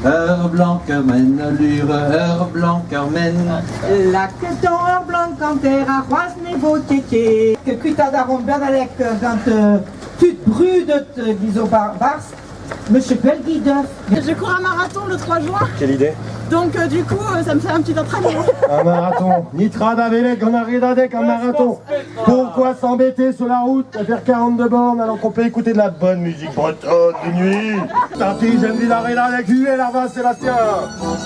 Ur blank ur men, lur ur blank ur men. Lakaet ur blank hanter ha c'hoazh ne vo ket ket. Kuitaat a ran Bernadette gant tud brudet giz barzh Monsieur Belguideuf. Je cours un marathon le 3 juin. Quelle idée. Donc du coup, ça me fait un petit entraînement. Un marathon. Nitra da velet gant ar redadeg, un marathon. Pourquoi s'embêter sur la route à faire 42 bornes alors qu'on peut écouter de la bonne musique bretonne de nuit? Tanti, j'aime bien la redadeg, huel ar vaz, Sébastien.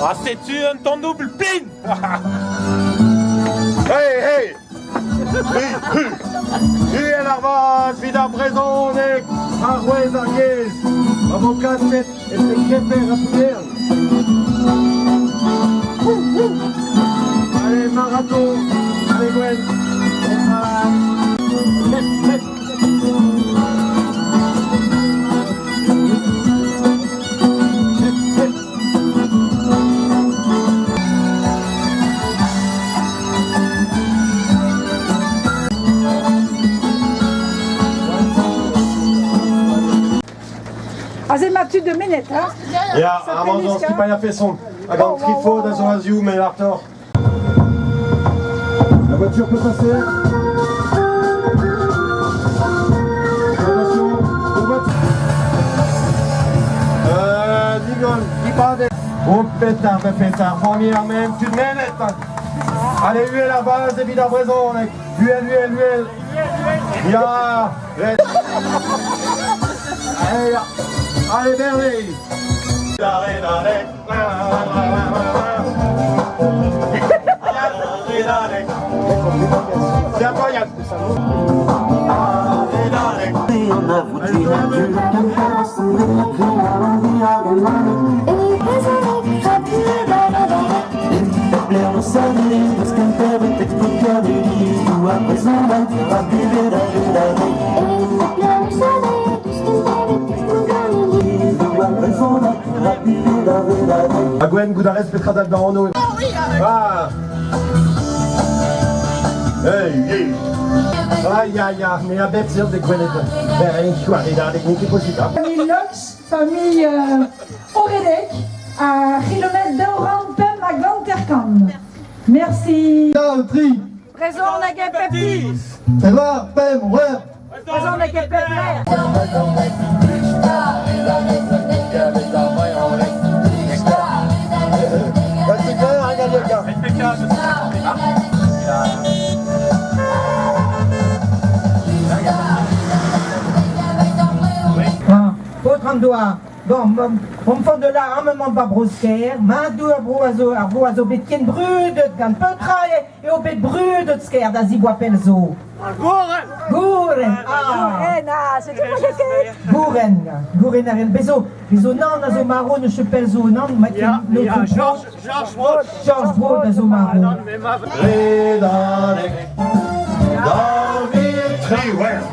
Ah, c'est-tu un ton double plin? Hey, hey! Huel ar vaz, 'vit ar brezhoneg, arouez ar yezh. A vo kaset etre Kemper ha Plougerne. Allez, marathon! Allez, Gwen! Bon travail! Hep, hep! Hep, hep! Aze emañ tud de Mened, hein? Ya, amañ zo skipailh a-feson. Hag an trifod a zo a-ziv, met Arthur. La voiture peut passer. Attention, aux voitures. Digol, dipadet. Oh pétard, ben pétard, famille ar même, tud Mened. Allez, uhel ar vaz evit ar brezhoneg. Uhel, uhel, uhel. Ya, Allez, allez Bernie. C'est à toi Yann. Ha Gwenn, goût a rez petra dal da anv? Ah. Hey, hey. Aïe, aïe, aïe, mais a bep seurt de gwelet. Ben, c'hoari da n'eo ket posibl. Famille Lox, famille Oredec, a c'hilometr 205 hag 50. Merci. Tri. Brezhoneg e pep ti. Pevar, pemp, c'hwec'h. Brezhoneg e pep lec'h. Paotr an douar. Bon, on font de la amañ ba Bro-Skaer, ma dour ar vro a zo, ar vro a zo bet ken brudet gant petra eo bet brudet Skaer da ziboa pell zo. Gouren! Gouren! Ah! Gouren, ah, setu ma ket. Gouren, gouren a ren bezo, bezo nann a zo marv neus pell zo nann, ma Ya, ya, Georges, Georges Brod. Georges Brod a zo marv. Redadeg, David Triwec'h.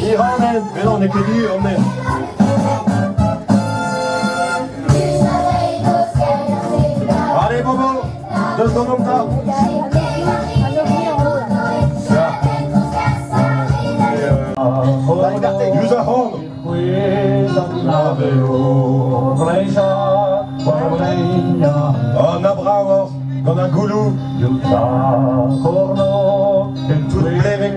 Iranen, mais non, on n'est que du, on est. Allez, Bobo, 2 secondes ça. La liberté. Use a horn. An abraor gant ar gouloù. Tout blevek.